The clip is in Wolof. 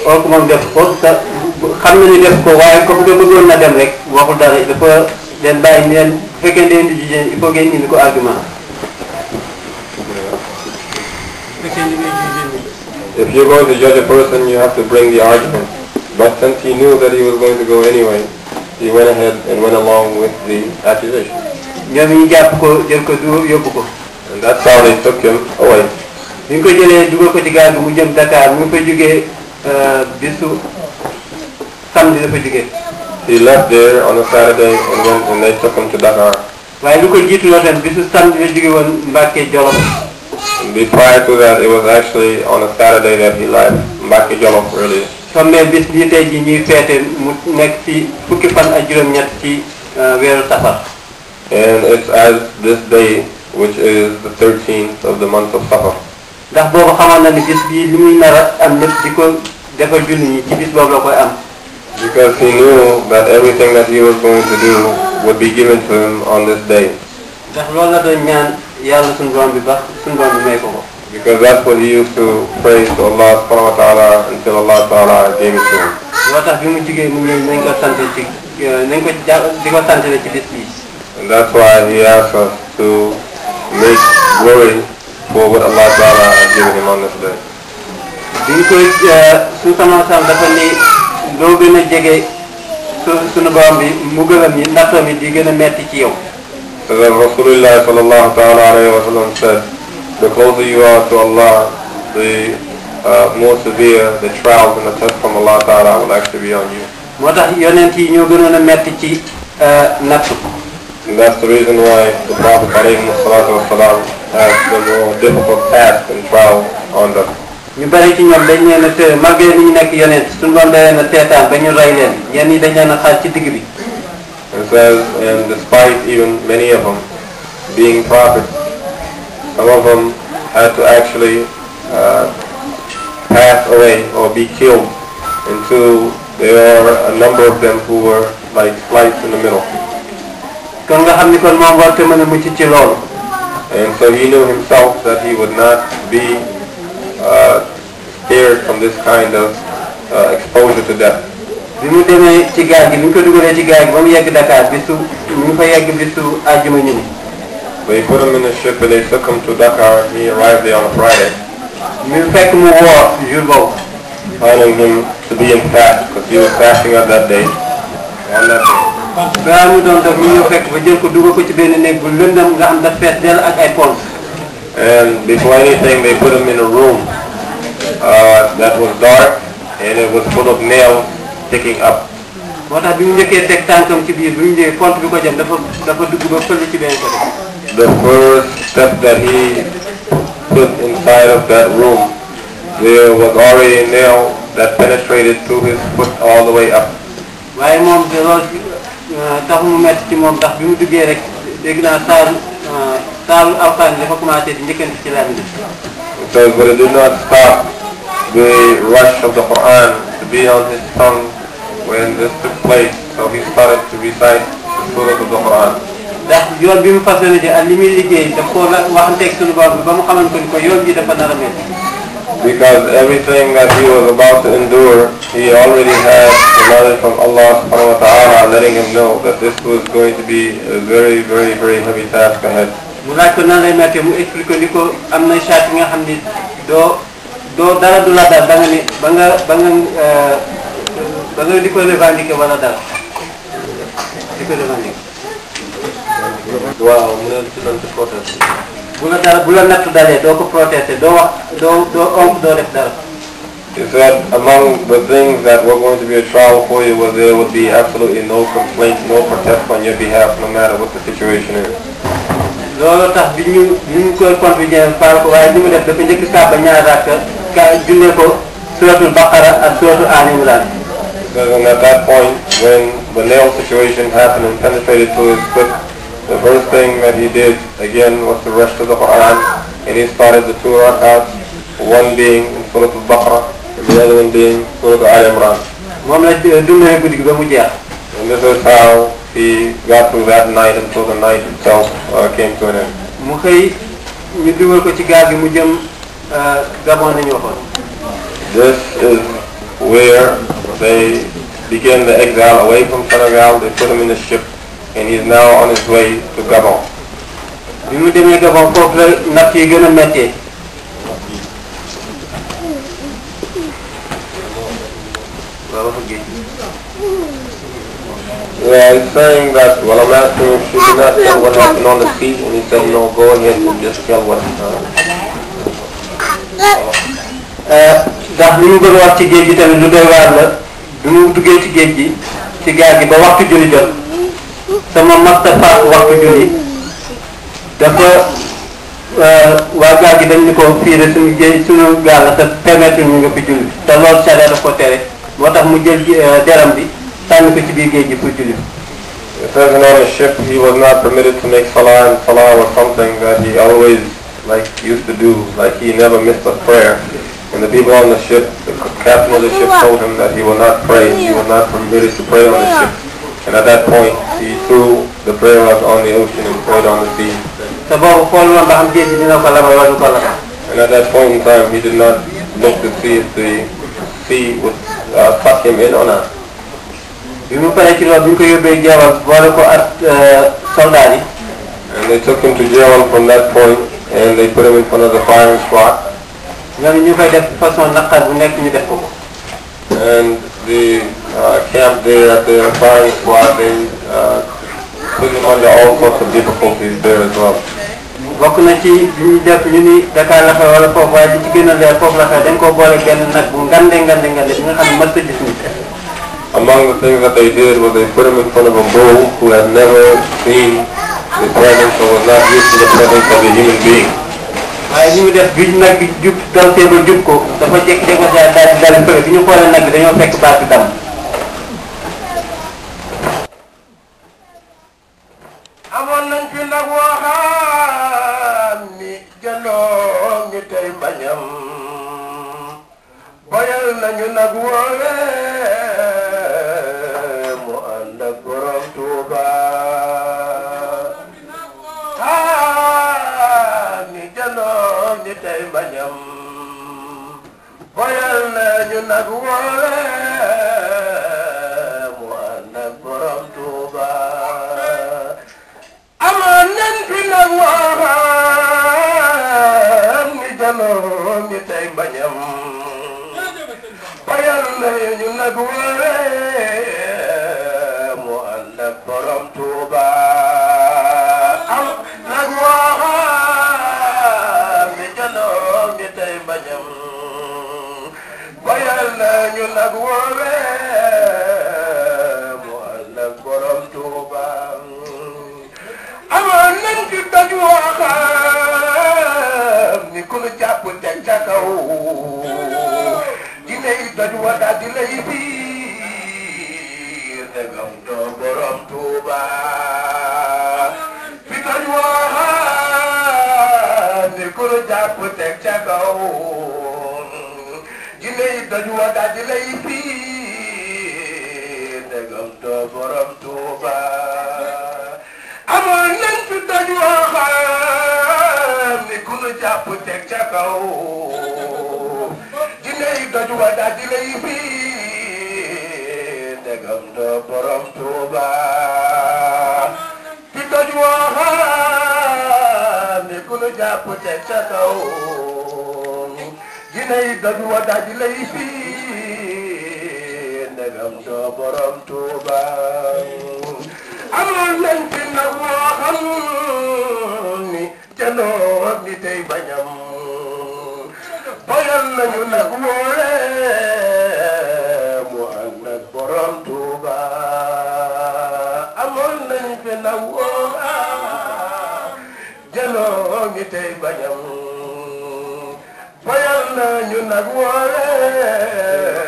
or ko moom def ko xam na ni def ko waaye comme que bëggoon na dem rek waxul dara dafa leen bàyyi leen bu fekkee leen di jugé il faut ngeen indi ko argument. If you're going to judge a person, you have to bring the argument. But since he knew that he was going to go anyway, he went ahead and went along with the accusation. ñoom ñu jàpp ko jël ko du yóbbu ko. And that's how they took him away. bi ñu ko jëlee dugal ko ci gaal bi mu jëm Dakar mu ngi fa jógee bisu samedi la fa jógee. He left there on a Saturday and they took him to Dakar. waaye lu ko jiitu loo tam bisu samedi la jóge woon Mbacke Jolof. Prior to that, it was actually on a Saturday that he left Mbacke Jolof, really. tombé bis bii tey jii ñuy feete mu nekk ci fukki fan ak juróom-ñett ci weeru Safar. And it's as this day, which is the 13th of the month of Safar. ndax boobu xamoon na ni bis bii li muy nar a am lépp di ko defal julli ñi ci bis boobu la koy am. Because he knew that everything that he was going to do would be given to him on this day. ndax loolu la doon ñaan yàlla suñu borom bi ba suñu borom bi may ko ko. Because that's what he used to pray to Allah subhanahu wa ta'ala until Allah ta'ala gave it to him. loo tax bi mu jigéen mu ñëw nañ ko sant ci nañ ko di ko sant ci bis bii. And that's why he asked us to make glory for what Allah ta'ala has given him on this day. bi ñu koy su sama sam dafa ni loo gën a jege suñu borom bi mu gëlam yi nattoom yi di gën a metti ci yow. So that Rasulullah sallallahu ta'ala alayhi wa sallam said, the closer you are to Allah, the more severe the trials and the test from Allah ta'ala will actually be on you. moo tax yonent yi ñoo gënoon a metti ci nattu. And that's the reason why the Prophet alayhi salatu wasalam has the more difficult task and trial on them. ñu bari ci ñoom dañ leen a te malgré ni ñu nekk yonent suñu doon da leen a seetaan ba ñu rey leen ñenn ñi dañ leen a xaaj ci digg bi. It says, and despite even many of them being prophets, some of them had to actually pass away or be killed until there are a number of them who were like sliced in the middle. kon nga xam ni kon moom war te mën a mucc ci loolu. And so he knew himself that he would not be spared from this kind of exposure to death. bi mu demee ci gaal gi bi ñu ko dugalee ci gaal gi ba mu yegg Dakar bisu ñu fa yegg bisu àjjuma ñu ni. They put him in a ship and they took him to Dakar. He arrived there on a Friday. ñu fekk mu woor jour boobu. Finding him to be in fast because he was fasting at that day. On that day. balaa mu doon def ñu ñëw fekk ba jël ko dugal ko ci benn néeg bu lëndam nga xam daf fees dell ak ay pont. And before anything, they put him in a room that was dark and it was full of nails sticking up. moo tax bi mu njëkkee teg tànkam ci biir bi mu ñëwee pont bi ko jëm dafa dugg ba fële ci benn côté. The first step that he put inside of that room, there was already a nail that penetrated through his foot all the way up. waaye moom de loolu tax mu metti ci moom tax bi mu duggee rek dégg naa saalu alxuraan dafa commencé di njëkkante ci làmmiñ bi. So, but it did not stop the rush of the Quran to be on his tongue when this took place. So he started to recite the surah of the Quran. ndax yoon bi mu fas yéene ji ak li muy liggéey daf koo waxanteeg suñu borom bi ba mu xamante ni ko yoon bi dafa nar a metti. Because everything that he was about to endure, he already had the knowledge from Allah subhanahu wa ta'ala letting him know that this was going to be a very, very, very heavy task ahead. mu laaj ko nan lay méttee mu expliqué ni ko am na charte yi nga xam ni doo dara du la dal da nga ni ba nga di ko revendiquer wala dara di ko revendiquer. waaw mu ne ci doon ci protest. bu la nattu dalee doo ko protester doo wax doo onk doo def dara. He said among the things that were going to be a trial for you was there would be absolutely no complaint, no protest on your behalf, no matter what the situation is. loolu tax bi ñu koy contribuer faal ko waaye li mu def dafa njëkk kàbba ñaar rakka jullee ko suratul Baqara ak suratul Ali Imran. Because at that point, when the nail situation happened and penetrated to his foot, the first thing that he did again was to rush to the Quran, and he started the 2 rakats, one being in Surah Al-Baqarah, and the other one being Surah Al-Imran. moom la dundee guddi gi ba mu jeex. And this is how he got through that night until the night itself came to an end. mu xëy ñu dugal ko ci gaal gi mu jëm Gabon nañu waxoon. This is began the exile away from Senegal. They put him in a ship, and he is now on his way to Gabon. bi mu demee Gabon foofu la natt yi gën a méttee. Yeah, he's saying that, well, I'm asking if she did not tell what happened on the sea, and he said, no, go ahead and just tell what ndax li mu bëgg wax ci géej gi tamit lu doy waar la bi mu duggee ci géej gi ci gaal gi ba waxtu julli jot sama masta faat waxtu julli dafa waa gaal gi dañ ni ko fii de suñu géej suñu gaal la te permettre ñu nga fi julli te loolu charia daf ko tere moo tax mu jël deram bi sànni ko ci biir géej gi pour julli. It says on the ship he was not permitted to make salah, and salah was something that he always used to do, like he never missed a prayer. And the people on the ship, the captain of the ship told him that he will not pray, he was not permitted to pray on the ship. And at that point, he threw the prayers on the ocean and prayed on the sea. And at that point in time, he did not look to see if the sea would suck him in or not. And they took him to jail from that point, and they put him in front of the firing squad. And the camp there at the firing squad, they put him under all sorts of difficulties there as well. Among the things that they did was they put him in front of a bull who had never seen the presence or was not used to the presence of a human being. Bayal na ñu nag woore